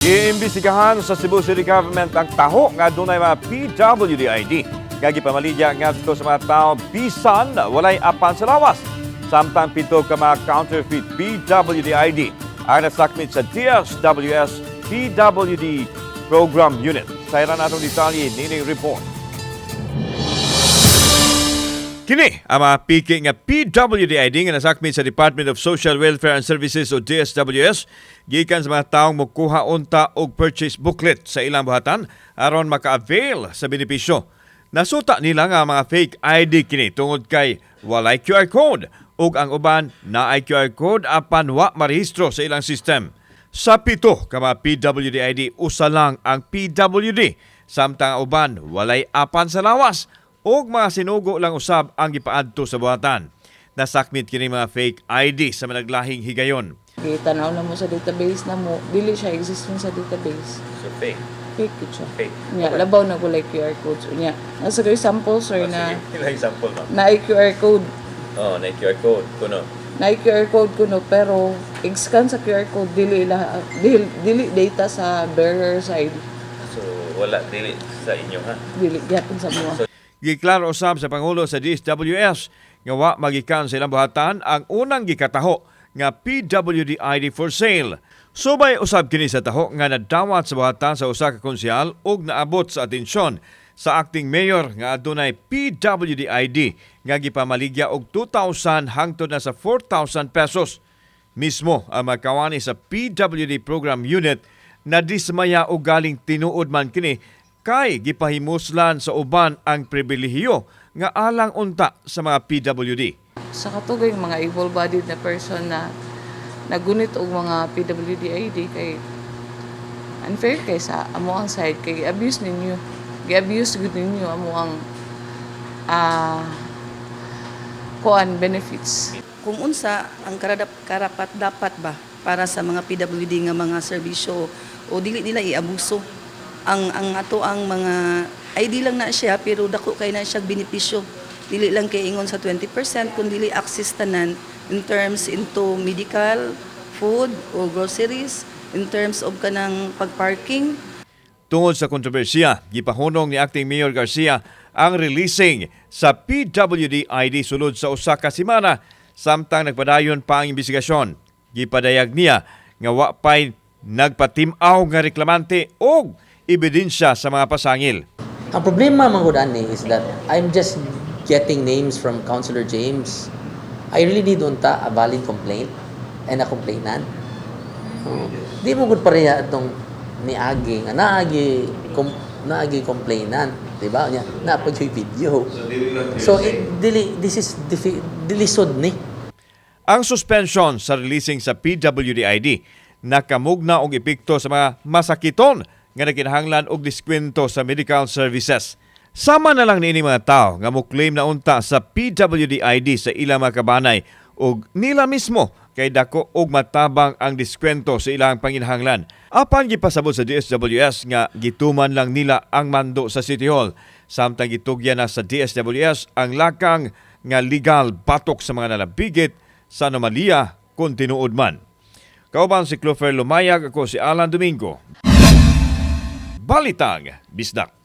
Giimbestigahan sa Cebu City Government ang taho nga dunay mga PWD ID nga gipamaligya ngadto sa mga tao bisan walay apan sa lawas. Samtang 7 ka mga counterfeit PWD ID ang nasakmit sa DSWS PWD Program Unit. Sa natong detalye nining report. Kini ang mga piki nga PWD ID nga nasakmit sa Department of Social Welfare and Services o DSWS gikan sa mga taong mokuha unta og purchase booklet sa ilang buhatan aron maka-avail sa benepisyo. Nasuta nila nga mga fake ID kini tungod kay walay QR code ug ang uban naay QR code apan wa marehistro sa ilang system. Sa 7 ka mga PWD ID, usa lang ang PWD, samtang ang uban walay apan sa lawas ug mga sinugo lang usab ang gipaadto sa buhatan. Nasakmit kini mga fake ID sa managlahing higayon. Kita na mo sa database na mo, dili siya existing sa database. So fake. Fake gud siya. Fake. Nya, labaw na walay QR codes. Nya, nasa kayo sample, sir, na Ilang example ba? na QR code. Oh, na QR code kuno. Na QR code kuno, pero i-scan sa QR code, dili ila dili, dili data sa bearer side. So wala, dili sa inyo ha. Dili gyapon sa mga. Giklaro usab sa Pangulo sa DSWS nga wa magikan sa ilang buhatan ang unang gikataho nga PWD ID for sale. Subay usab kini sa taho nga nadawat sa buhatan sa usa ka konsehal ug naabot sa atensyon sa acting mayor nga adunay PWD ID nga gipamaligya og 2,000 hangtod na sa 4,000 pesos. Mismo ang magkawani sa PWD Program Unit na dismaya og galing tinuod man kini kay gipahimuslan sa uban ang pribilehiyo nga alang unta sa mga PWD. Sa katugay mga able-bodied na person na nagunit og mga PWD ID kay unfair kay sa amo ang side kay abuse ninyo. Gi-abuse gud ninyo amo ang kuan benefits. Kung unsa ang karapat dapat ba para sa mga PWD nga mga serbisyo o dili nila iabuso ang ato ang mga ID lang na siya, pero dako kay na siya benepisyo. Dili lang kay ingon sa 20% kun dili access tanan in terms into medical, food o groceries, in terms of kanang pagparking. Tungod sa kontrobersiya, gipahunong ni Acting Mayor Garcia ang releasing sa PWD ID sulod sa 1 ka semana samtang nagpadayon pa ang investigasyon. Gipadayag niya nga wa pay nagpatim-aw nga reklamante og ebidensya sa mga pasangil. Ang problema man gud ani is that I'm just getting names from Councilor James. I really need unta a valid complaint and a complainant. Oh. Di mo gud pareha atong niagi nga naagi complainant, di ba? Nya naa pa yung video. So it, dili this is dilisod ni. Ang suspension sa releasing sa PWD ID nakamugna og epekto sa mga masakiton nga nagkinahanglan og diskwento sa medical services. Sama na lang niini mga tao nga mo-claim na unta sa PWD ID sa ilang mga kabanay og nila mismo kay dako og matabang ang diskwento sa ilang panginahanglan. Apan gipasabot sa DSWS nga gituman lang nila ang mando sa City Hall samtang gitugyan na sa DSWS ang lakang nga legal batok sa mga nalabigit sa anomalya kung tinuod man. Kauban si Clofer Lumayag, ako si Alan Domingo. Balitang Bisdak.